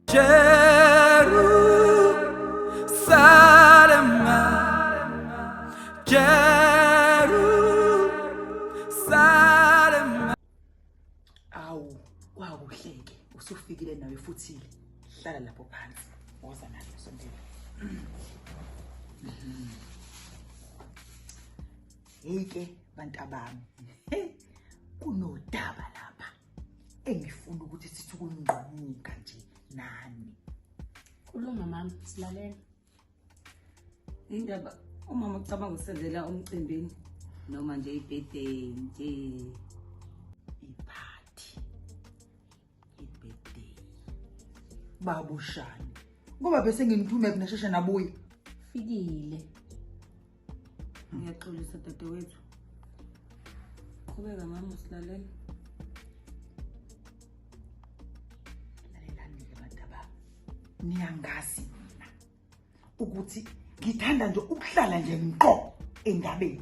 Jerusalem, Jerusalem. Awu, kwakuhleke usufikile nawe futhi hlala lapho phansi. Woza nalo sondela. Hey ke bantabami. Kunodaba lapha engifuna ukuthi sithi ukunqamuka nje nani. Khuluma mama, silalela. Indaba umama ucabanga usenzela umcimbini noma nje ibirthday nje. Iphathi. Ibirthday. Babushani. Ngoba bese nginithume kunashesha nabuya. Fikile. Ngiyaxolisa dadewethu. Qhubeka mama silalela. Lalelani-ke bantabami. Niyangazi mina ukuthi ngithanda nje ukuhlala nje ngqo endabeni.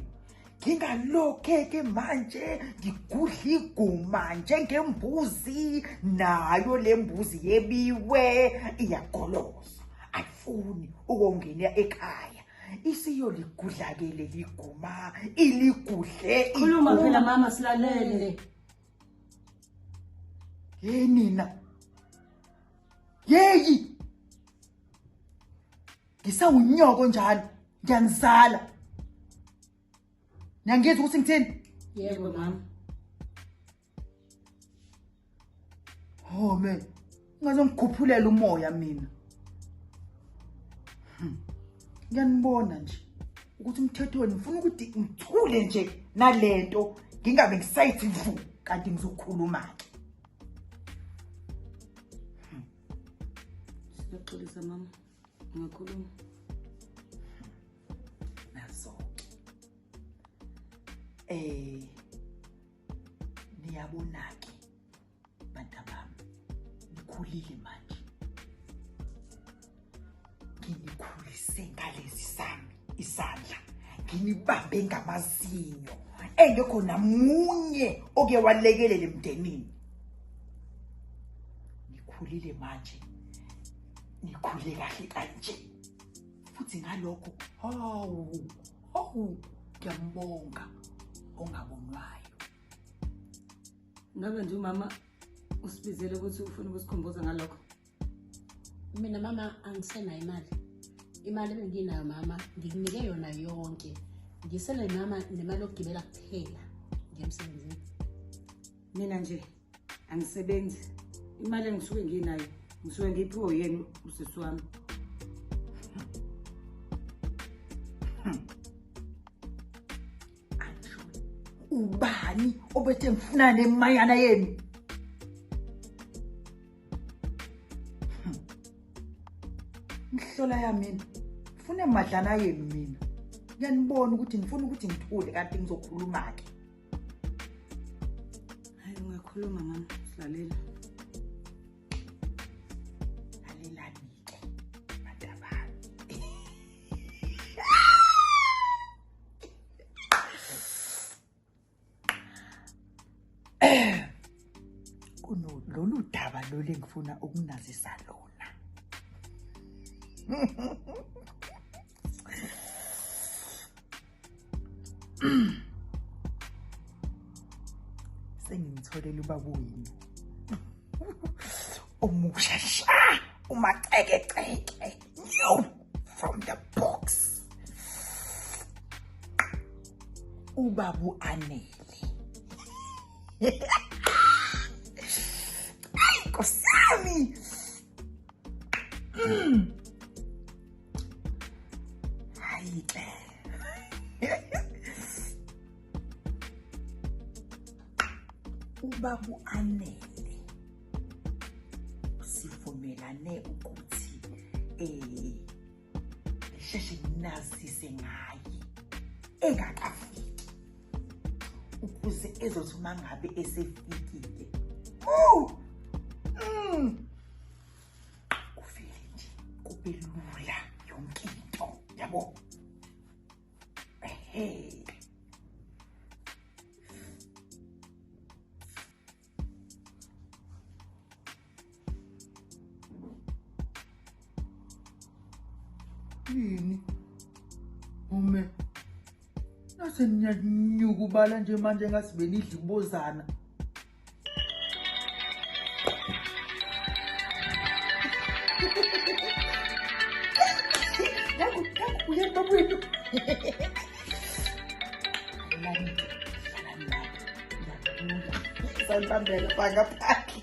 Ngingalokhe-ke manje ngigudla iguma njengembuzi, nayo le mbuzi yebiwe iyagoloza. Ayifuni ukongena ekhaya. Isiyoligudla-ke leli guma, iligudle. Khuluma phela mama silalele. Hey nina. Yeyi. Ngisawunyoko njalo, ngiyanizala. Niyangizwa ukuthi ngithini? Yebo mama. Oh man, ungaze ngikhuphulela umoya mina. Ngiyanibona nje ukuthi umthetho wenu ngifuna ukuthi ngithule nje nalento ngingabe ngisayithi vu kanti ngizokhuluma ke. Siyaxolisa mama. Ungakhuluma. Nazo-ke. Niyabona-ke bantabami, nikhulile manje. Nginikhulise ngalezi sami isandla, nginibambe ngamazinyo engekho namunye oke walekelela emndenini. Nikhulile manje, nikhule kahle kanje. Futhi ngalokho, hawu, hawu, ngiyambonga ongabonwayo. Ngabe nje umama usibizele ukuthi ufuna ukusikhumbuza ngalokho? Mina mama angisenayo imali. Imali ebenginayo mama ngikunike yona yonke. Ngisele mama nemali yokugibela kuphela ngiya emsebenzini. Mina nje angisebenzi. Imali engisuke nginayo ngisuke ngiyiphiwe uyena usisi wami. Angisho ubani obethe ngifuna nemayana yenu? Mhlola yami mina. Ngifuna emadlana yenu mina. Ngiyanibona ukuthi ngifuna ukuthi ngithule kanti ngizokhuluma ke. Hayi ungakhuluma mama, silalela. Lalelani ke bantabami. Kuno lolu daba lolu engifuna ukunazisa lona. Sengimtholele ubaba wenu omusha sha, umacekeceke, new from the box. Ubaba uAnele. Ay, Nkosi yami. Hayi ke. Ubaba uAnele sivumelane ukuthi ngisheshe nginazise ngaye engakafiki ukuze ezothi uma ngabe esefikile kuvele nje kube lula yonke into, yabo. Ehe. Yini? Ume. Nase niyanyukubala nje manje ngathi benidla ubozana. Nangu, nangu, uyena babwenu. Lalani, lalani lapha. Ngiyabuya. Sanibambela phaka phaki.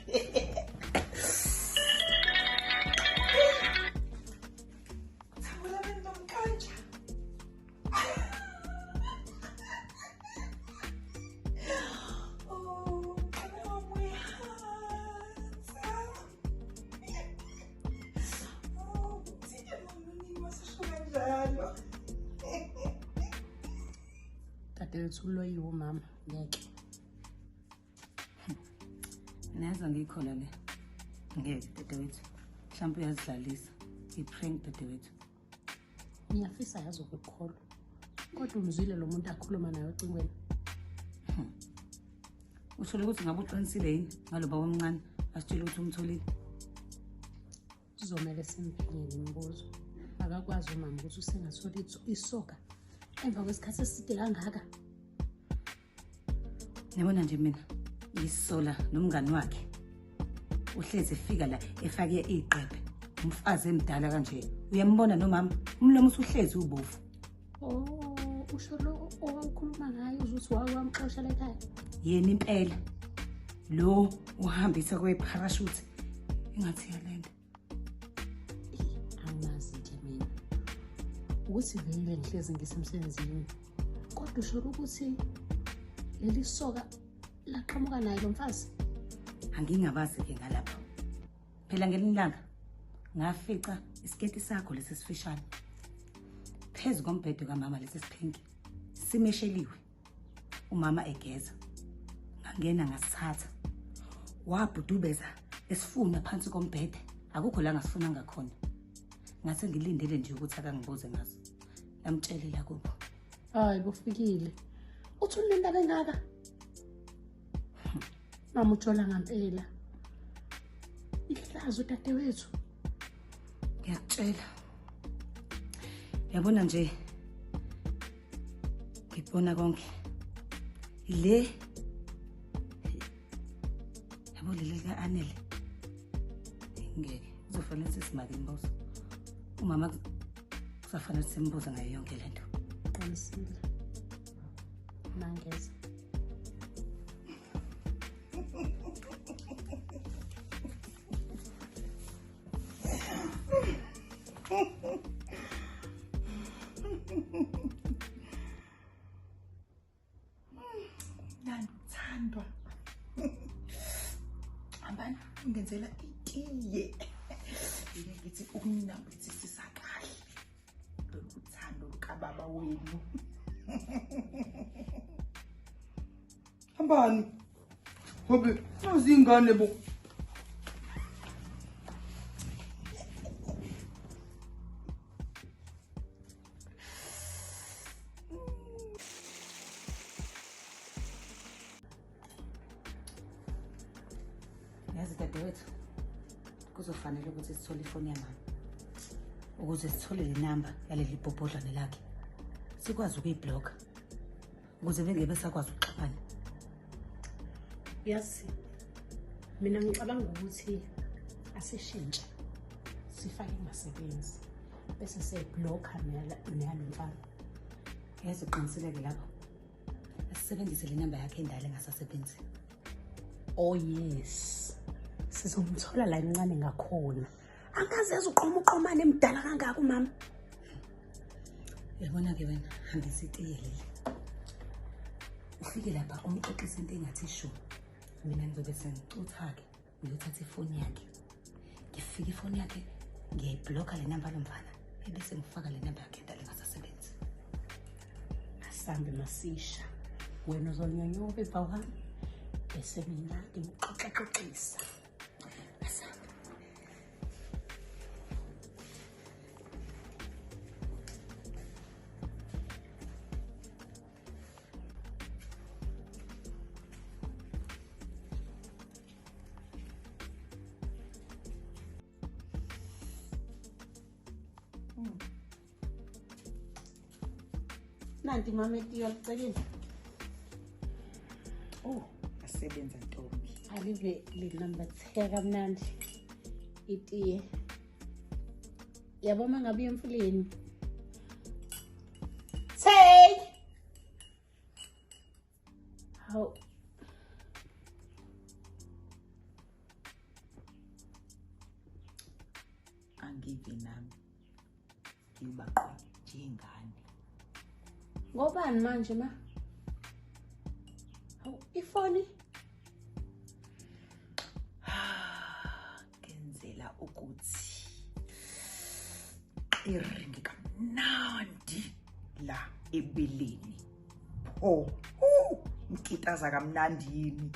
Dadewethu uloyiwe umama, ngeke. Nazo ngikholwa le. Ngeke dadewethu. Mhlawumbe uyazidlalisa. I-prank dadewethu. Ngiyafisa yazi ukukholwa. Kodwa umzwile lo muntu akhuluma naye ocingweni. Uthole ukuthi ngabe uqinisile yini ngalo baba omncane asitshele ukuthi umtholile. Kuzomele simphenye imibuzo. Akakwazi umama ukuthi usengathola isoka emva kwesikhathi eside kangaka. Yabona nje mina ngisola nomngani wakhe. Uhlezi efika la efake iqephe. Umfazi emdala kanje. Uyambona nomama, umlomo usuhlezi ubovu. Oh, usho lo owawukhuluma ngaye uzuthi wawamxosha la ekhaya. Yena impela. Lo uhambisa kwe-parachute ingathi yalenda. Angazi nje mina. Ukuthi vele ngihlezi ngisemsebenzini. Kodwa usho ukuthi leli soka laqhamuka naye lo mfazi. Angingabazi ke ngalapho. Phela ngelinye ilanga ngafica isiketi sakho lesi sifishane phezu kombhedo kamama lesi siphinki simesheliwe. Umama egeza. Ngangena ngasithatha. Wabhudubeza esifuna phansi kombhede. Akukho la ngasifuna ngakhona. Ngase ngilindele nje ukuthi akangibuze ngaso. Ngamtshelela kubo. Hayi bofikile. Uthi unendaba engaka? Mama ujola ngempela. Ihlazo dadewethu. Ngiyakutshela. Yabona nje ngibona konke. Le yabo leli ka-Anele. Ngeke kuzofanele sisimake imibuzo. Umama kuzofanele simbuze ngayo yonke lento. Qinisile. Mangeza. Nanduthandwa. Hambani ungenzela itiye. Ngithi ukunambithisisa kahle. Lolu uthando lukababa wenu. Hambani. Hobe, nazingane bo. Yazi dadewethu, kuzofanele ukuthi sithole ifoni yamama ukuze sithole le namba yaleli bhobhodlwane lakhe, sikwazi ukuyibhlokha ukuze bengeke besakwazi ukuxhumana. Yazi mina ngicabanga ukuthi asishintshe sifake ingasebenzi bese siyibhlokha neyalo mfana. Yazi uqiniseleke lapho, asisebenzise le namba yakhe endala engasasebenzi. Oh yes, sizomthola la incane ngakhona. Angaze uqoma uqomane emdala kangaka umama. Uyabona ke wena, hambisa itiye leli. Ufike lapha umxoxise into engathi shu. Mina ngizobe sengicutha-ke ngiyothatha ifoni yakhe. Ngifike ifoni yakhe ngiyayibhlokha le namba lomfana ebese ngifaka le namba yakhe endala engasasebenzi. Asambe masisha. Wena uzonyonyoba emva kwami bese mina ngimxoxaxoxisa. Asambe. Nanti mama etiyo licelile. Oh, asebenza ntombi. Alive linambatheka kamnandi itiye. Yabo uma ngabe uya emfuleni. Take. Hawu. Angive nami. Ngibaqwe njengane. Ngobani manje ma? Hawu, ifoni? Ngenzela ukuthi iringi kamnandi la ebeleni. Pho, ngikitaza kamnandi yini?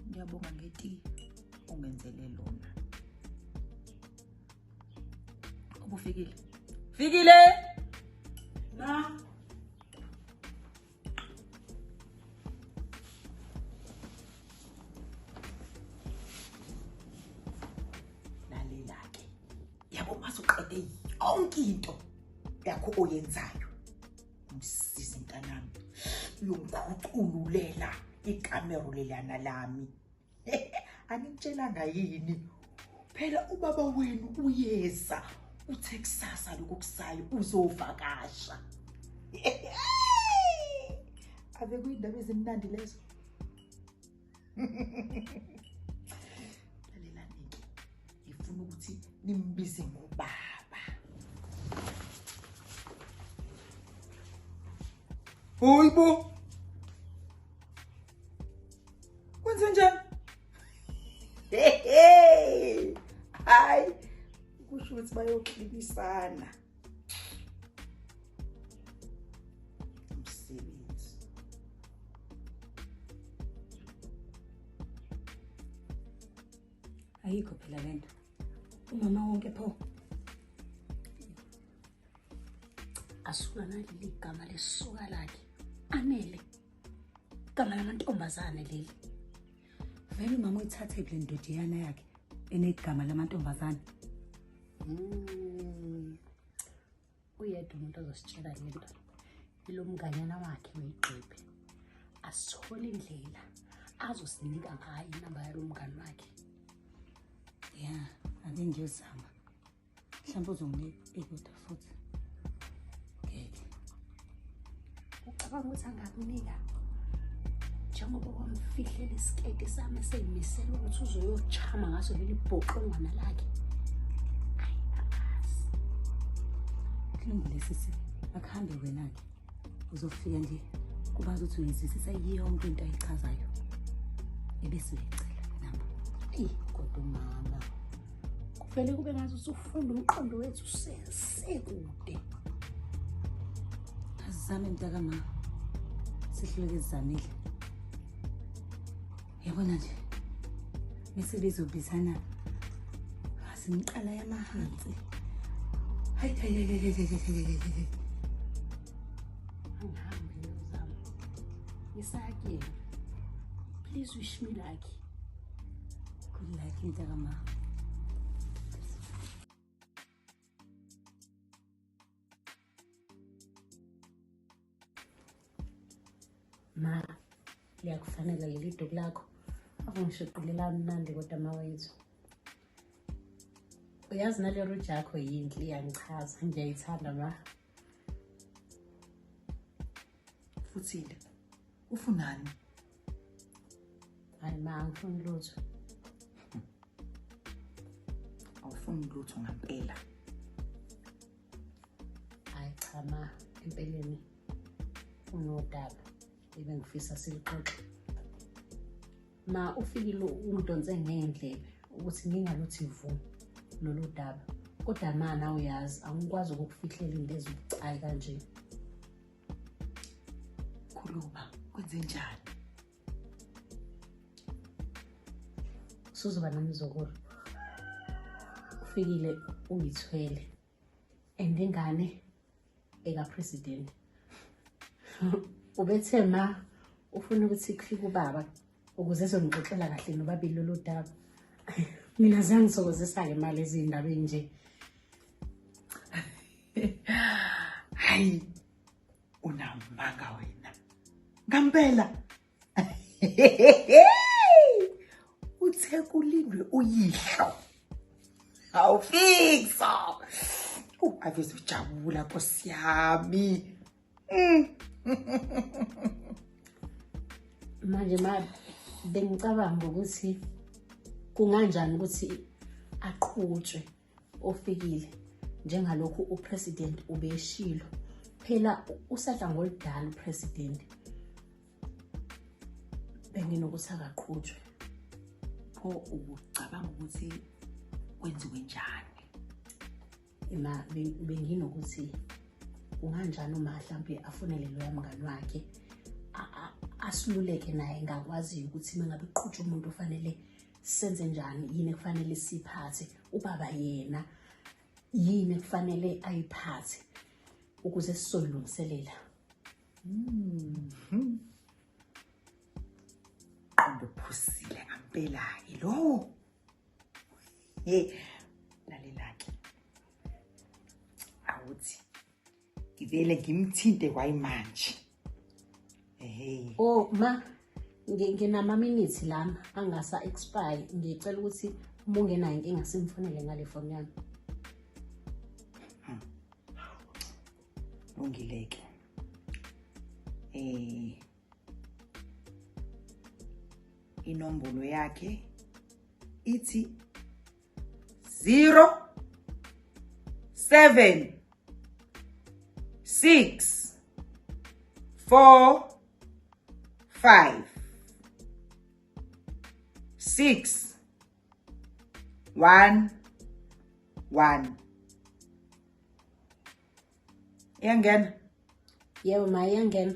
Ngiyabonga ngeti ungenzele lona. Ubufikile. Fikile. Ma. Lalela ke. Yabo masuqede yonke into yakho oyenzayo. Umsizi mntanami. Uyongikhucululela ikamero lelana lami. Aningitshelanga yini? Phela ubaba wenu uyeza. Uthe kusasa lokhu kusayo uzovakasha. Ave kuyindaba ezimnandi lezo. Lalelani-ke, ngifuna ukuthi nimbize ngobaba. Hayibo. Kwenze njani? Hey, hayi. Kusho ukuthi bayoxibisana. Umsebenzi. Ayikho phela lento. Umama wonke pho. Asuka naleli gama lesuka lakhe. Anele. Igama lamantombazane leli. Vele umama uyithathe le ndodiyana yakhe enegama lamantombazane. Uyedwa umuntu ozositshela lento. Ilo mnganyana wakhe wegqibhe. Asithole indlela azosinika ngayo inamba yalo mngani wakhe. Ya, ake ngiyozama. Mhlawumbe uzonginika ikuda futhi. Ngeke. Ucabanga ukuthi angakunika? Njengoba wamfihlela isiketi sami eseyimisela ukuthi uzoyochama ngaso leli bhoqongwana lakhe. Ayi, angazi. Kulungile sisi, akuhambe wena-ke. Uzofika nje kubazi ukuthi uyizwisisa yonke into ayichazayo. Ebese uyayicela inamba. Eyi, kodwa umama. Kuvele kube ngathi usufunda umqondo wethu sesekude. Asizame mntakama. Sihluleke sizamile. Yabona nje. Bese bezobizana. Asimqala yamahansi. Hayi hayi hayi hayi hayi hayi. Angihambi ngiyozama. Ngisakuyena. Please wish me luck. Good luck mntakama. Ma, liyakufanela leli duku lakho. Akungishuqulela mnandi kodwa ma wethu. Uyazi nale ruji yakho yinhle, iyangichaza, ngiyayithanda ma. Futhile, ufunani? Hayi ma, angifuni lutho. Awufuni lutho ngampela? Hayi cha ma, empeleni unodaba ebengifisa silixoxe. Ma, ufikile ungidonse ngendlebe ukuthi ngingaluthi vu lolu daba. Kodwa ma nawe uyazi angikwazi ukukufihlela into ezibucayi kanje. Khuluma, kwenze njani? Usuzoba nomzukulu. Ufikile uyithwele. And ingane eka president. Ubethe ma ufuna ukuthi kufike ubaba ukuze ezongixoxela kahle nobabili lolu daba. Mina ziyangithokozisa-ke mali ezindaba ey'nje. Hayi, unamanga wena. Ngampela. Uthe kulindwe uyihlo. Awufikso. Ave ujabula Nkosi yami. Manje ma bengicabanga ukuthi kunganjani ukuthi aqhutshwe ofikile njengalokhu upresident ubeshilo. Phela usadla ngoludala upresident. Benginokuthi akaqhutshwe. Pho ucabanga ukuthi kwenziwe njani? Ma benginokuthi kunganjani uma mhlampe afonele loya mngani wakhe asiluleke naye ngakwaziyo ukuthi uma ngabe kuqhutshwa umuntu ofanele senze njani, yini ekufanele siphathe, ubaba yena yini ekufanele ayiphathe ukuze sizoyilungiselela. Qondo phusile ngampela-ke lowo. Hey, lalela-ke. Awuthi ngivele ngimthinte kwayimanje. Ehhe. Oh ma nginama minutes lana angasa expire, ngicela ukuthi uma ungenayo inkinga simfonele ngale phone yami. Lungile-ke. Inombolo yakhe ithi 0 7 6 4 5 6 1 1. Iyangena? Yebo ma, iyangena.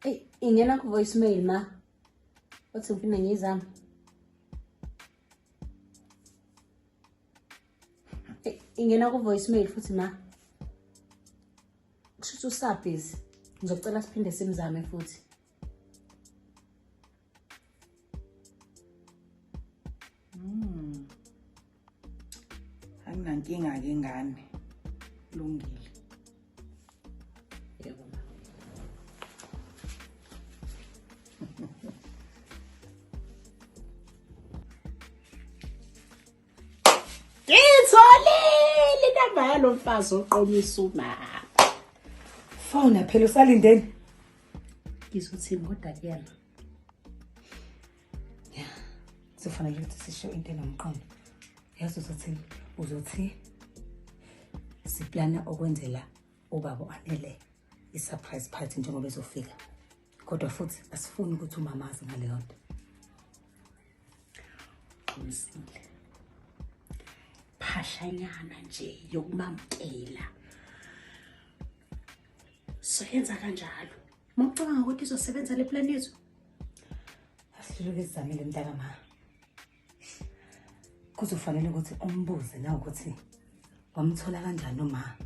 Eyi, ingena ku voicemail ma. Uthi ngifuna ngiyizame. Ingena ku voicemail futhi ma. Kusho ukuthi usabhizi. Ngizocela siphinde simzame futhi. Anginankinga ke ngane. Lungile. Yebo ma. Ngitholile inamba yalo mfazi oqomisa umama. Fona phela usalindeni. Ngizothini kodwa kuyena? Ya. Sifanele ukuthi sisho into enomqondo. Yazi uzothini? Uzothi siplana okwenzela ubaba Anele i-surprise party njengoba ezofika. Kodwa futhi asifuni ukuthi umama azi ngaleyo nto. Qinisile. Phashanyana nje yokumamkela. Soyenza kanjalo. Mawucabanga ukuthi izosebenza le plan yethu? Asihluleke sizamile mntakama. Kuzofanele ukuthi umbuze na ukuthi wamthola kanjani uma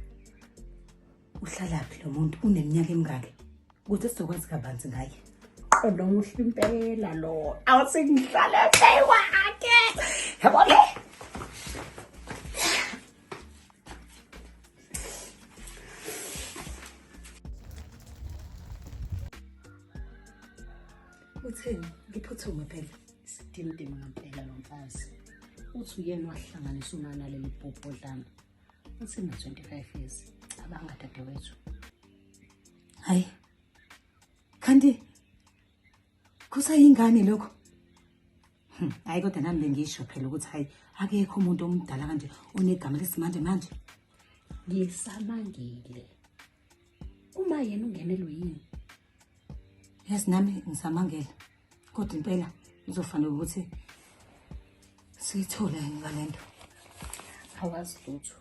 uhlalaphi lo muntu, uneminyaka emingaki, ukuthi sizokwazi kabanzi ngaye. Qondo muhle impela lo. Awuthi ngihlale phekwakhe. Yabo le. Utheni? Ngiphuthume phela. Sidimdima ngampela lo mfazi. Uthi uyena wahlanganisa umama naleli bhobhodlana. Uthi na 25 years. Cabanga dadewethu. Hayi. Kanti kusayingane lokho. Hayi kodwa nami bengisho phela ukuthi hayi akekho umuntu omdala kanje onegama lesimanje manje. Ngisamangile. Uma yena ungenelwe yini? Yes, nami ngisamangela. Kodwa impela kuzofanele ukuthi siyithole ngalento. Awazi lutho.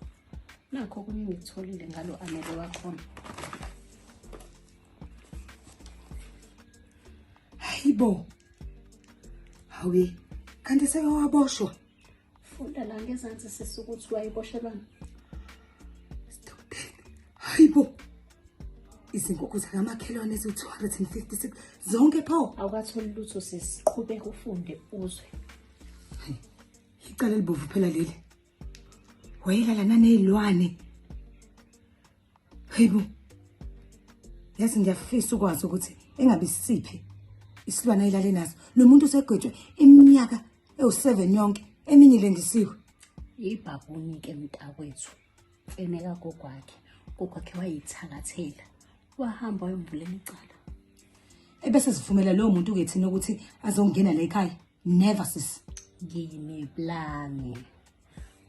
Nakho okunye engikutholile ngalo Anele wakhona. Hayibo. Hawe, kanti sekawaboshwa. Funda la ngezansi sisi ukuthi wayeboshelwani. Hayibo. Izinkukhu zakamakhelwane eziwu-256 zonke pho. Awukatholi lutho sisi, qhubeka ufunde uzwe. Icala elibovu phela leli. Wayelala naney'lwane. Hayibo. Yazi ngiyafisa ukwazi ukuthi engabe siphi isilwane ayilale naso. Lo muntu usegwetshwe iminyaka ewu7 yonke, eminye ilengisiwe. Ibhabhuni ke mntakwethu. Mfene kagogo wakhe. Gogo wakhe wayithakathela. Wahamba wayomvulela icala. Ebese sivumela lowo muntu ke thina ukuthi azongena la ekhaya. Never sis. Ngineplani.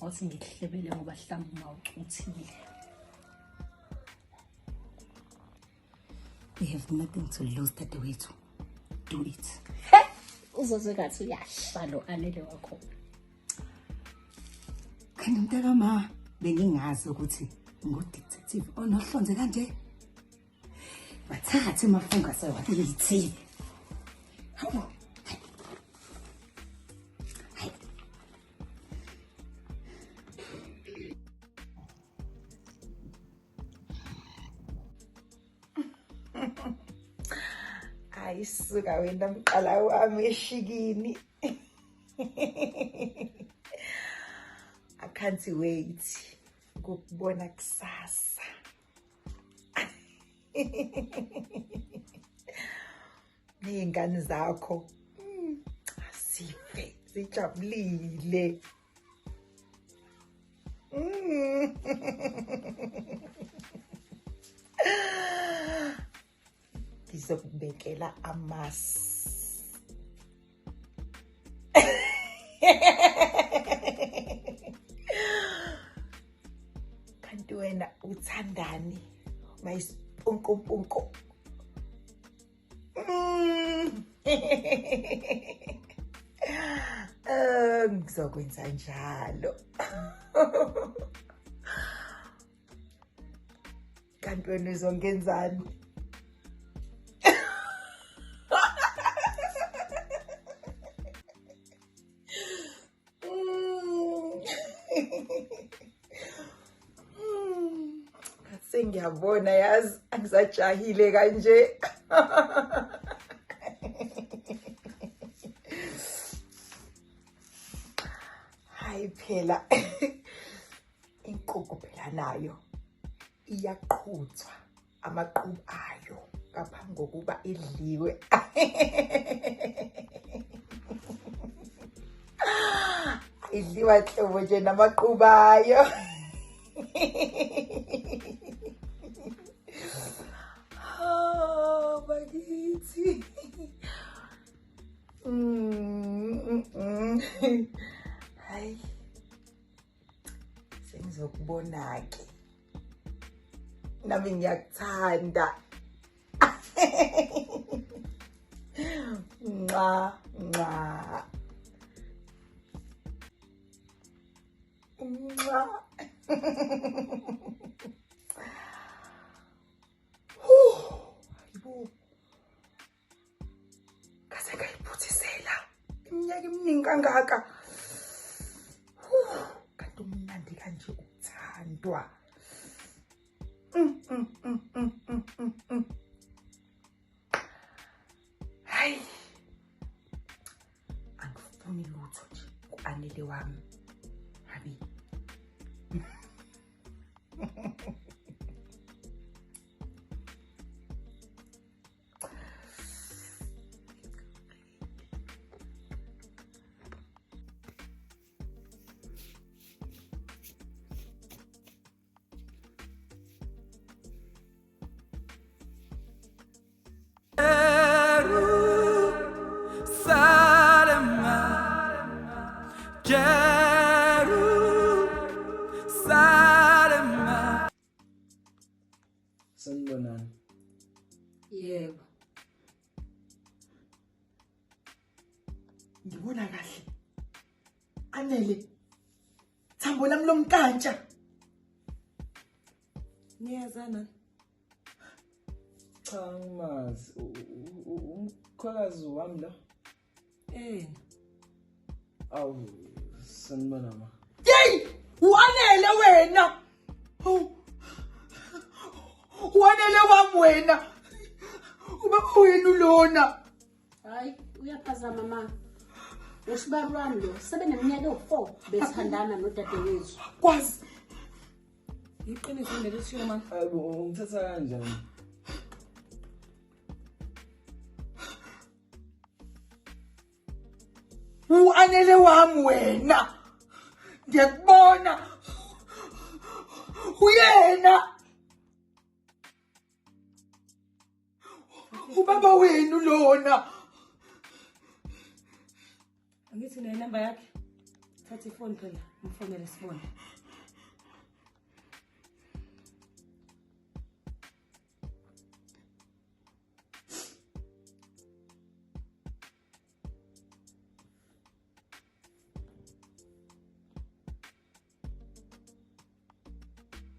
Awuthi ngikuhlebele ngoba mhlawumbe uma ucuthile. We have nothing to lose, dadewethu. Do it. Uzoze ngathi uyasha lo Anele wakho. Kanti mntakama bengingazi ukuthi ngu-detective onohlonze kanje. Bathathe amafunga sewakithi. Hawu. Hayi. Hayi suka wena mqala wami eshikini. I can't wait ukukubona kusasa. Ney'ngane zakho asife sijabulile. Ngizokubekela amasi. Kanti wena uthandani mayisipumpunkumpunku? Ngizokwenza njalo. Kanti wena uzongenzani? Sengiyabona yazi angisajahile kanje. Hayi phela inkukhu phela nayo iyaqhuthwa amaqhubu ayo ngaphambi kokuba idliwe. Idliwa nhlobo nje namaqhubu ayo. Oh, bakithi. Hayi. Sengizokubona ke. Nami ngiyakuthanda. Nxa nxa. Nxa. Hayibo. Ngase ngayiphuthisela iminyaka eminingi kangaka. Kanti umnandi kanje ukuthandwa. Hayi. Angifuni lutho nje ku-Anele wami. Habi. Jerusalem. Sanibonani. Yebo. Ngibona kahle. Anele. Thambo lami lomkantsha. Niyazana? Cha ngimazi. Umkhwekazi wami lo. Eh. Awu sanibona ma. Yey! Uanele wena. Uanele wami wena. Ubaba wenu lona. Hayi, uyaphazama ma. Usibari wami lo sebeneminyaka ewu-4 bethandana nodadewethu. Kwazi. Iqiniso leli lishiwo mama. Hayibo, ungithatha kanjani? U-Anele wami wena. Ngiyakubona. Uyena. Ubaba wenu lona. Angithi nenamba yakhe. Thatha ifoni phela, umfonele sibone.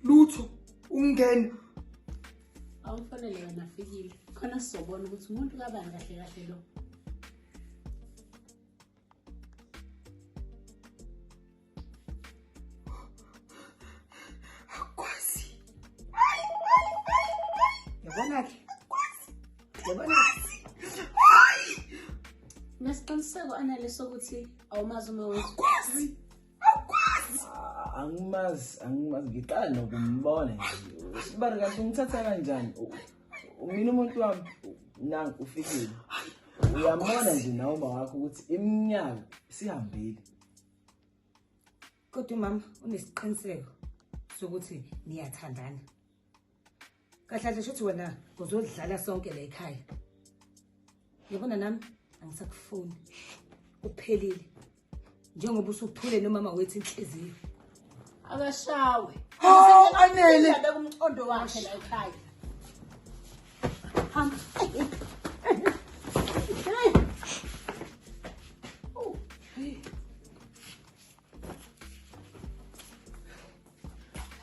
Lutho ungena. Awufonele wena Fikile. Khona sizobona ukuthi umuntu kabani kahle kahle lo. Akwazi. Yabona-ke. Yabona. Nesiqiniseko Anele sokuthi awumazi uma wethu. Akwazi. Akwazi. Angimazi, angimazi, ngiqala nokumbona nje. Sibari kanti ungithatha kanjani? Mina umuntu wami nangu ufikile. Uyambona nje nawe uma wakho ukuthi iminyaka sihambile. Kodwa umama unesiqiniseko sokuthi niyathandana. Kahle kahle shuthi wena uzodlala sonke la ekhaya. Yabona nami angisakufuni. Kuphelile. Njengoba usuphule nomama wethu inhliziyo. Akashawe. Hawu Anele. Abeka umqondo wakhe la ekhaya. Hamba.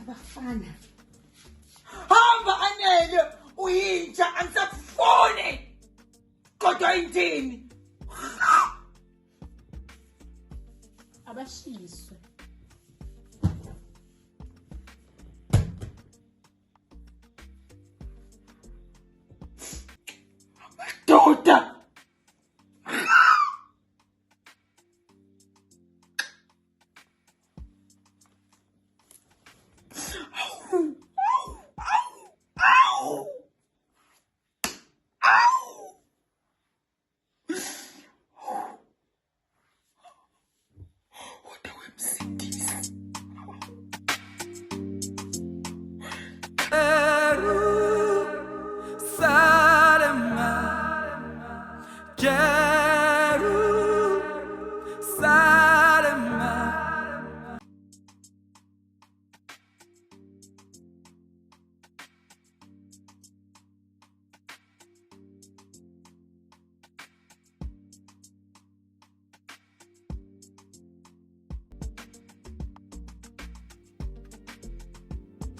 Abafana. Hamba Anele, uyinja angisakufuni. Kodwa inthini? Abashiswe. Doda.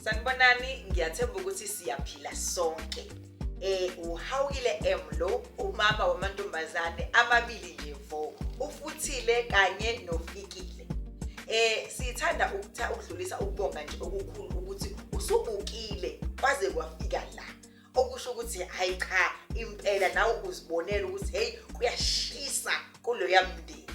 Sanibonani, ngiyathemba ukuthi siyaphila sonke. Uhawukile M lo, umama wamantombazane amabili nje vo, uFuthile kanye noFikile. Sithanda ukudlulisa ukubonga nje okukhulu ukuthi usubukile kwaze kwafika la. Okusho ukuthi hayi cha, impela nawe uzibonela ukuthi hey kuyashisa kuloya mndeni.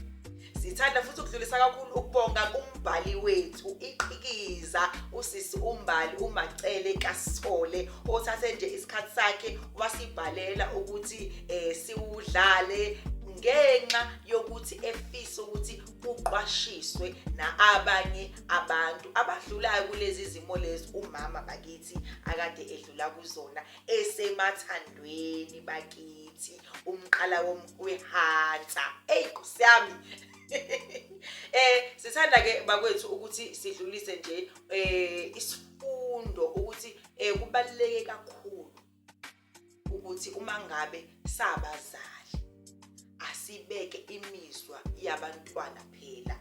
Sithanda futhi ukudlulisa kakhulu ukubonga kumbhali wethu iqhikiza usisi uMbali uMacele kaSithole, othathe nje isikhathi sakhe wasibhalela ukuthi siwudlale ngenxa yokuthi efisa ukuthi kuqwashiswe naabanye abantu abadlulayo kulezi zimo lezi umama bakithi akade edlula kuzona esemathandweni bakithi, umqala wehansa. Ey Nkosi yami. Sithanda ke bakwethu ukuthi sidlulise nje isifundo ukuthi kubaluleke kakhulu ukuthi uma ngabe sabazali asibeke imizwa yabantwana phela,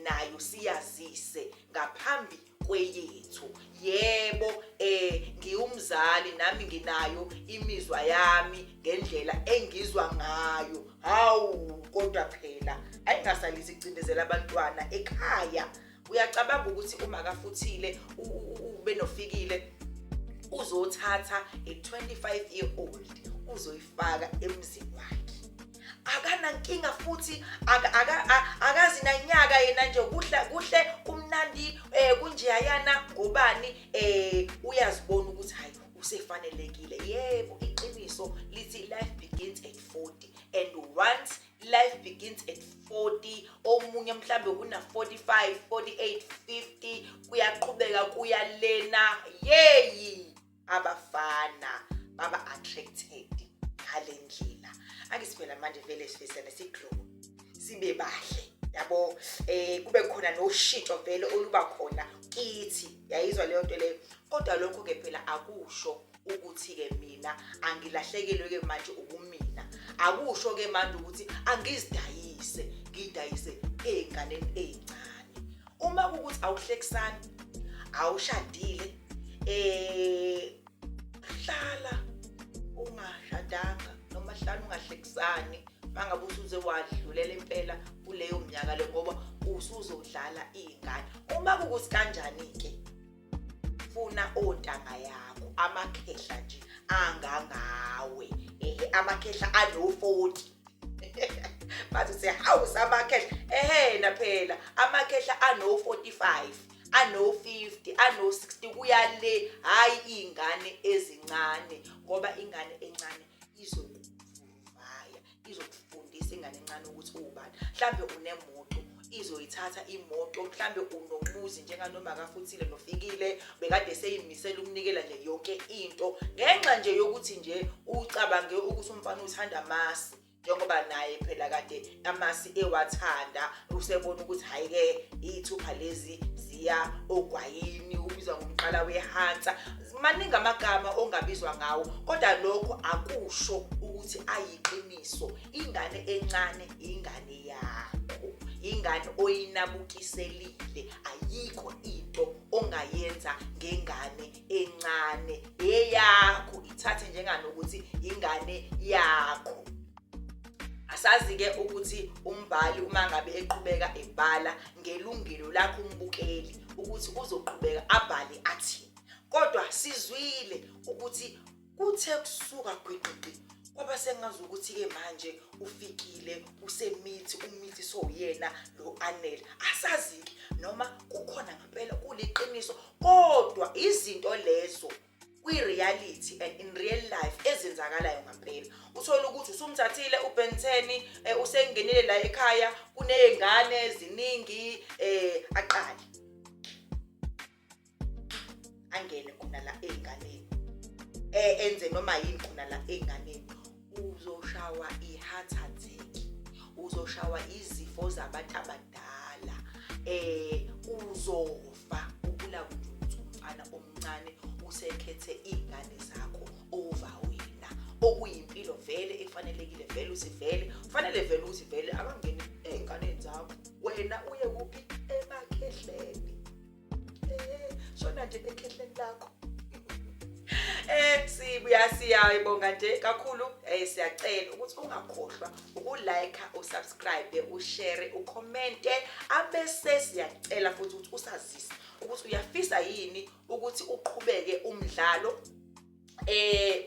nayo siyazise ngaphambi kweyethu. Yebo, ngiwumzali nami nginayo imizwa yami ngendlela engizwa ngayo. Hawu, kodwa phela ayingasalisi icindezela abantwana ekhaya. Uyacabanga ukuthi uma kaFuthile ubenofikile uzothatha a 25-year-old uzoyifaka emzini wakhe. Akanankinga futhi akazi nanyaka yena nje, kuhle kuhle kumnandi, kunje. Kanjeyayana ngobani uyazibona ukuthi hayi usefanelekile. Yebo, iqiniso lithi life begins at 40, and once life begins at 40, omunye mhlambe una 45, 48, 50, kuyaqhubeka kuyalena. Yeyi, abafana baba attracted ngale ndlela. Angithi phela manje vele sifisana siglow, sibe bahle, yabo, kube khona noshintsho vele oluba khona kithi, yayizwa leyo nto leyo. Kodwa lokho ke phela akusho ukuthi ke mina angilahlekelwe ke manje ubumina, akusho ke manje ukuthi angizidayise, ngidayise ey'nganeni ey'ncane. Uma kukuthi awuhlekisani, awushadile, hlala ungashadanga noma hlala ungahlekisani mangabe usuze wadlulela impela kuleyo minyaka le, ngoba usuzodlala iy'ngane. Uma kukuthi kanjani-ke, funa ontanga yakho, amakhehla nje angangawe, ehe, amakhehla ano-40. Bathi uthi hawu, samakhehla, ehena phela amakhehla ano-45, ano-50, ano-60 kuya le, hhayi iy'ngane ezincane, ngoba ingane encane izokuvaya, izokufundisa ingane encane ukuthi uwubani. Mhlambe unemoto, izoyithatha imoto. Mhlambe unomuzi njenganoma kaFuthile noFikile, bekade seyimisela ukunikela nje yonke into ngenxa nje yokuthi nje ucabange ukuthi umfana uthanda amasi, njengoba naye phela kade amasi ewathanda. Usebona ukuthi hhayi-ke, iy'thupha lezi ziya ogwayini, ubizwa ngomqala wehansa. Maningi amagama ongabizwa ngawo, kodwa lokho akusho ukuthi ayiqiniso. Ingane encane ingane yakho, ingane oyinabukiselile. Ayikho into ongayenza ngengane encane eyakho, ithathe njenganokuthi ingane yakho. Asazi-ke ukuthi umbhali uma ngabe eqhubeka ebhala ngelungelo lakho umbukeli ukuthi uzoqhubeka abhale athini, kodwa sizwile ukuthi kuthe kusuka gwiqiqi kwaba sengazi ukuthi-ke manje uFikile usemithi, umithi sowuyena lo Anele. Asazi-ke noma kukhona ngempela kuliqiniso, kodwa izinto lezo kwi-reality and in real life ezenzakalayo ngampela, uthole ukuthi usumthathile uBen 10, usengenile la ekhaya, kuney'ngane eziningi, aqale angene khona la ey'nganeni, enze noma yini khona la ey'nganeni. Uzoshawa i-heart attack, uzoshawa izifo zabantu abadala, uzofa ubulawe nje ukuthi umfana omncane usekhethe iy'ngane zakho over wena, okuyimpilo vele efanelekile vele uthi vele kufanele vele ukuthi vele akangeni ey'nganeni zakho, wena uye kuphi? Emakhehleni. Shona nje ekhehleni lakho. Sibuya, siyayibonga nje kakhulu. Siyacela ukuthi ungakhohlwa ukulike, usubscribe, ushare, ucommente, abese siyacela futhi ukuthi usazise ukuthi uyafisa yini ukuthi uqhubeke umdlalo,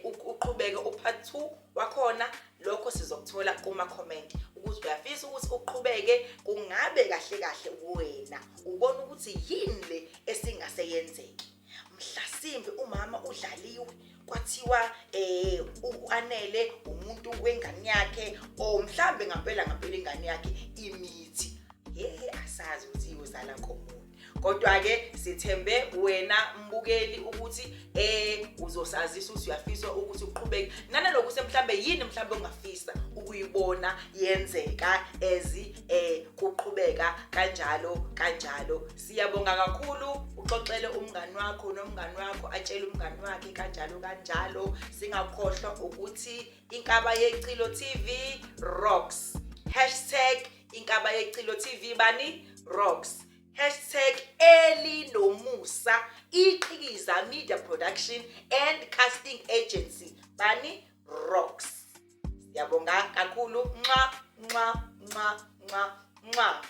uqhubeke upart 2 wakhona. Lokho sizokuthola kuma comment ukuthi uyafisa ukuthi uqhubeke. Kungabe kahle kahle wena ubona ukuthi yini le esingase yenzeke? Mhlasimbe umama udlaliwe, kwathiwa uAnele umuntu wengane yakhe, or mhlambe ngampela ngampela ingane yakhe imithi. Hey, asazi ukuthi iyozala nkomoni, kodwa ke sithembe wena mbukeli ukuthi uzosazisa ukuthi uyafisa ukuthi uqhubeke nanalokuthi mhlambe yini mhlambe ongafisa ukuyibona yenzeka ezi kuqhubeka kanjalo kanjalo. Siyabonga kakhulu. Uxoxele umngani wakho, nomngani wakho atshele umngani wakhe, kanjalo kanjalo. Singakhohlwa ukuthi Inkaba Yecilo TV rocks, #InkabaYeciloTV bani rocks, #Elinomusa Iqikiza Media Production and Casting Agency bani rocks. Siyabonga kakhulu. Nxa nxa nxa nxa nxa.